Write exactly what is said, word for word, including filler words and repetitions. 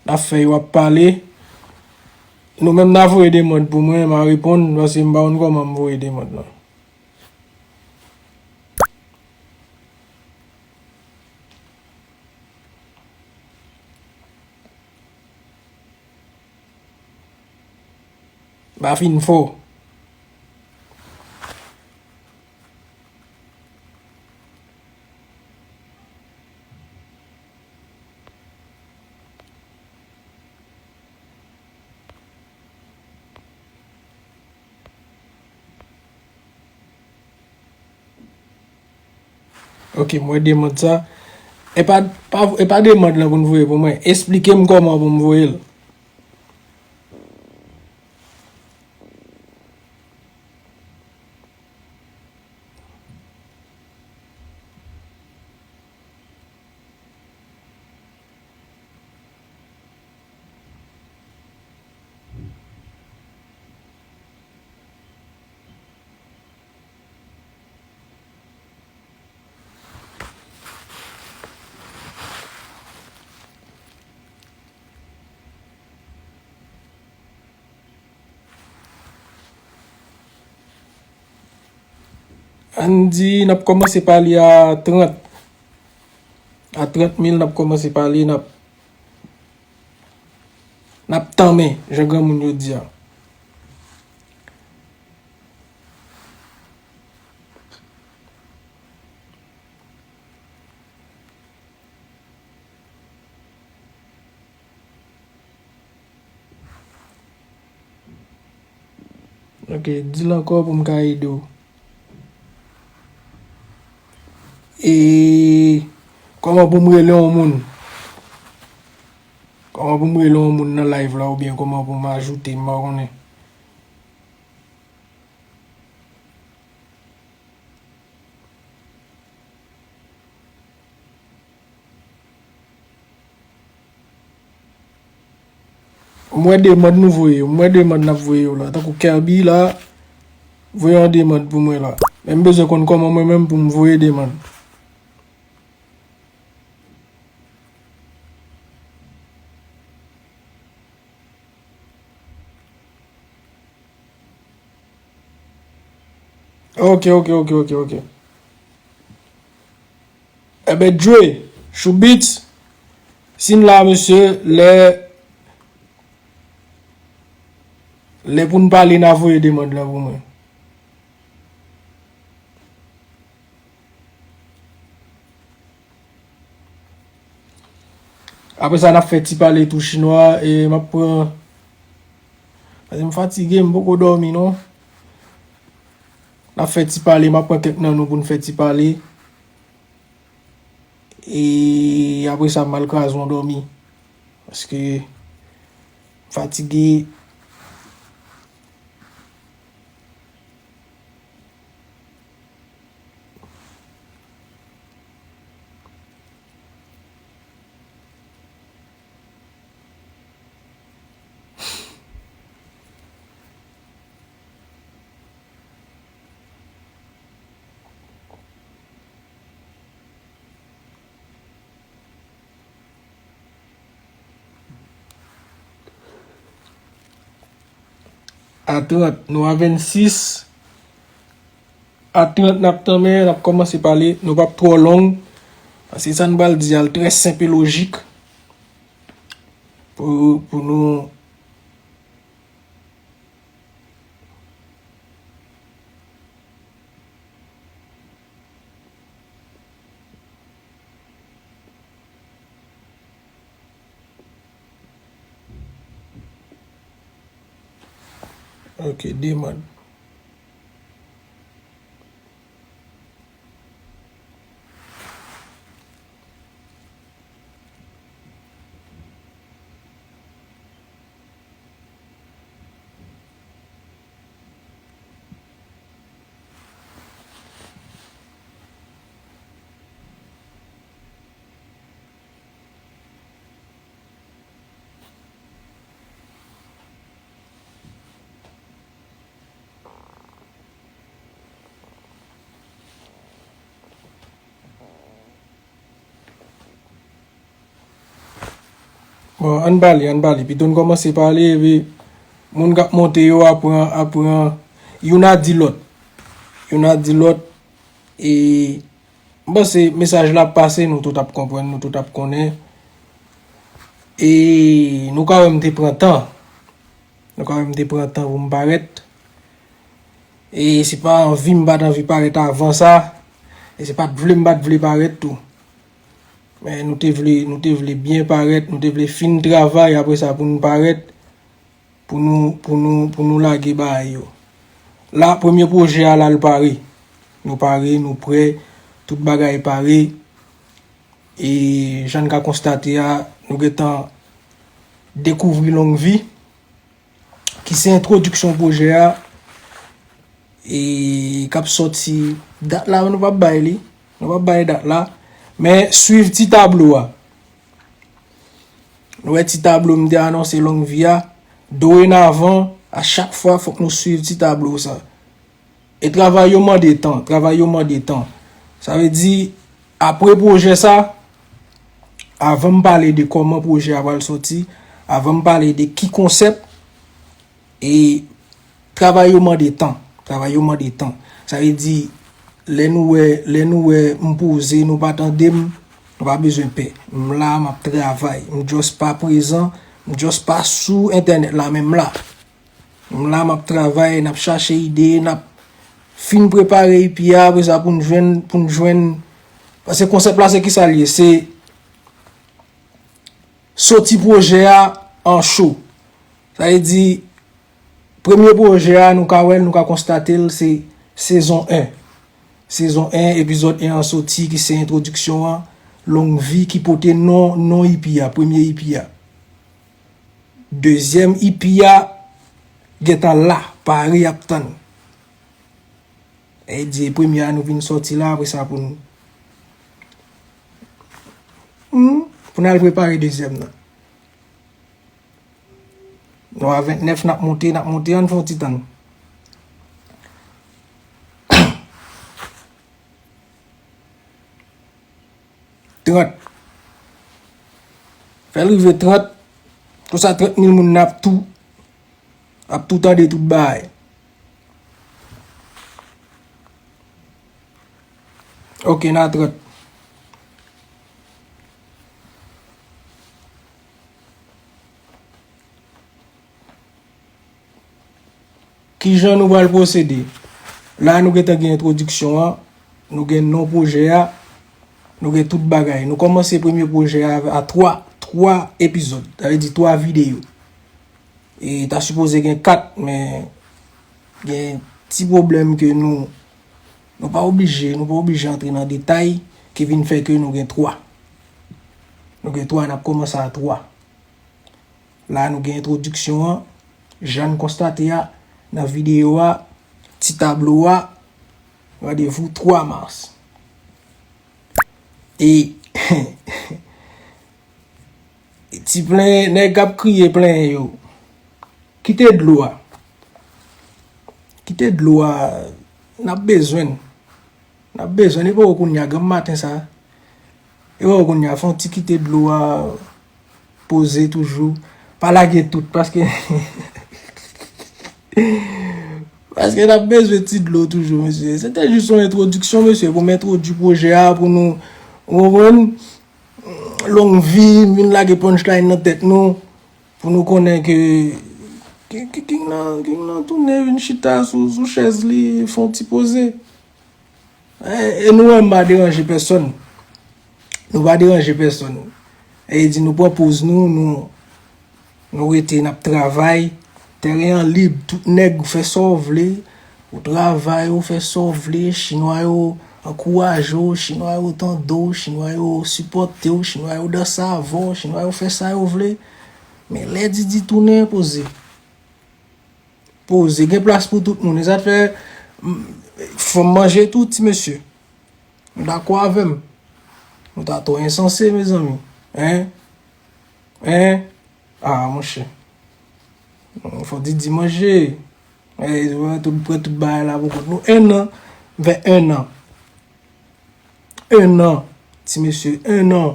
N ap fè yo ap pale. Nou menm n a voye demann pou mwen, m a reponn, paske m pa konn kòman m voye demann lan. M pa fin fò. Ok, m wè demann sa. E pa, pa, e pa demann lan pou n voye pou mwen. Esplike m kòman pou m voye l. Ann di n ap kòmanse pale a trant. A trant mil n ap kòmanse pale, n ap, n ap tanmen, jan granmoun yo di a. Ok, di l ankò pou m ka ede w. E kòman pou m rele yon moun? Kòman pou m rele yon moun nan live la oubyen kòman pou m ajoute, m pa konnen. M wè demann nou voye yo, m wè demann n ap voye yo la. Tankou Kerby la, voye yon demann pou mwen la. Men m bezwen konn kòman mwen menm pou m voye demann. Ok, ok, ok, ok, ok. Enben, Dre, Choubits, si n la, mesye, lè, lè pou n pale, n a voye demann lan pou mwen. Apre sa, n ap fè ti pale tou chinwa, e m ap pran, paske m fatige, m poko dòmi, non. N ap fè ti pale, m ap pran kèk nan nou pou n fè ti pale. E apre sa, m al kraze yon dòmi. Paske m fatige. A trant, nou a vennsis. A trant n ap tanmen, n ap kòmanse pale, nou p ap twò long. Paske sa n pral di a, l trè senp e lojik. Pou, pou nou Ok, demann. Bon, ann pale, ann pale. Pito n kòmanse pale, epi moun k ap monte yo aprann, aprann, youn a di lòt. Youn a di lòt, e m panse mesaj la ap pase, nou tout ap konprann, nou tout ap konnen. E nou ka wè m te pran tan. Nou ka wè m te pran tan pou m parèt. E se pa anvi m pa t anvi parèt avan sa. E se pa t vle m pa t vle parèt tou. Men nou te vle, nou te vle byen parèt, nou te vle fin travay apre sa pou nou parèt, pou nou, pou nou, pou nou lage bagay yo. La, premye pwojè a la, l pare. Nou pare, nou prè, tout bagay pare. E jan n ka konstate a, nou gentan dekouvri Long Vi, ki se entwodiksyon pwojè a, e k ap sòti dat la, nou p ap bay li, nou p ap bay dat la, men swiv ti tablo a. Nou wè ti tablo m te anonse Long Vi a, dorenavan, a chak fwa, fòk nou swiv ti tablo sa. E travay yo mande tan, travay yo mande tan. Sa vle di, apre pwojè sa, avan m pale de kòman pwojè a pral sòti, avan m pale de ki konsèp, e travay yo mande tan, travay yo mande tan. Sa vle di, lè nou wè, lè nou wè m poze, nou pa tande m, nou pa bezwen pè. M la, m ap travay. M just pa prezan, m just pa sou entènèt la, men m la. M la, m ap travay, n ap chache ide, n ap fin prepare E P a, apre sa pou n jwenn, pou n jwenn, paske konsèp la se kisa l ye? Se soti pwojè a an cho. Sa vle di, premye pwojè a, nou ka wè l, nou ka konstate l, se sezon en. Sezon en, epizòd en an soti, ki se entwodiksyon an, Long Vi, ki pote non, non E P a, premye E P a. Dezyèm E P a gentan la, pare ap tann. E di premye a nou vin sòti la, apre sa pou n, hmm, pou n al prepare dezyèm nan. Nou a ventnèf, n ap monte, n ap monte, ann fè yon ti tann. Trant. Fè l rive trant. Konsa trant mil moun nan ap tou, ap tou tande tout bagay. Ok, n a trant. Kijan nou pral pwosede? La, nou gentan gen entwodiksyon an, nou gen non pwojè a, nou gen tout bagay. Nou kòmanse premye pwojè a a twa, twa epizòd, sa vle di twa videyo. E ta sipoze gen kat, men gen ti pwoblèm ke nou, nou pa oblije, nou pa oblije antre nan detay ki vin fè ke nou gen twa. Nou gen twa, n ap kòmanse a twa. La, nou gen entwodiksyon an, jan n konstate a, nan videyo a, ti tablo a, randevou twa mas. E ti plenyen, nèg k ap kriye plenyen yo, kite dlo a. Kite dlo a, n ap bezwen n. N ap bezwen, e poko kounye a, granm maten sa. E poko kounye a, fè yon ti kite dlo a poze toujou. Pa lage tout, paske, paske n ap bezwen ti dlo toujou, mesye. Se te jis yon entwodiksyon, mesye, pou m entwodui pwojè a, pou nou, ou konprann? Long Vi, m vin lage punchline nan tèt nou, pou nou konnen ke, ke, ke King nan, King nan tounen vin chita sou, sou chèz li, fè yon ti poze. E, e nou wè m pa deranje pèsonn. Nou pa deranje pèsonn. E di nou pran poz nou, nou, nou rete, n ap travay. Teren an lib, tout nèg ou fè sa w vle. Ou travay, ou fè sa w vle. Chinwa yo ankouraje w, chinwa yo tande w, chinwa yo sipòte w, chinwa yo danse avè w, chinwa yo fè sa yo vle. Men lè Didi tounen, poze. Poze, gen plas pou tout moun. E sa fè, m, fò m manje tou, ti mesye. Nou dakò avè m? Nou ta twò ensanse, mezanmi. Hein? Hein? Ah, monchè. Fò Didi manje. Eh, tout, pran tout bagay la pou kont nou. En an, m fè en an. En an, ti mesye, en an.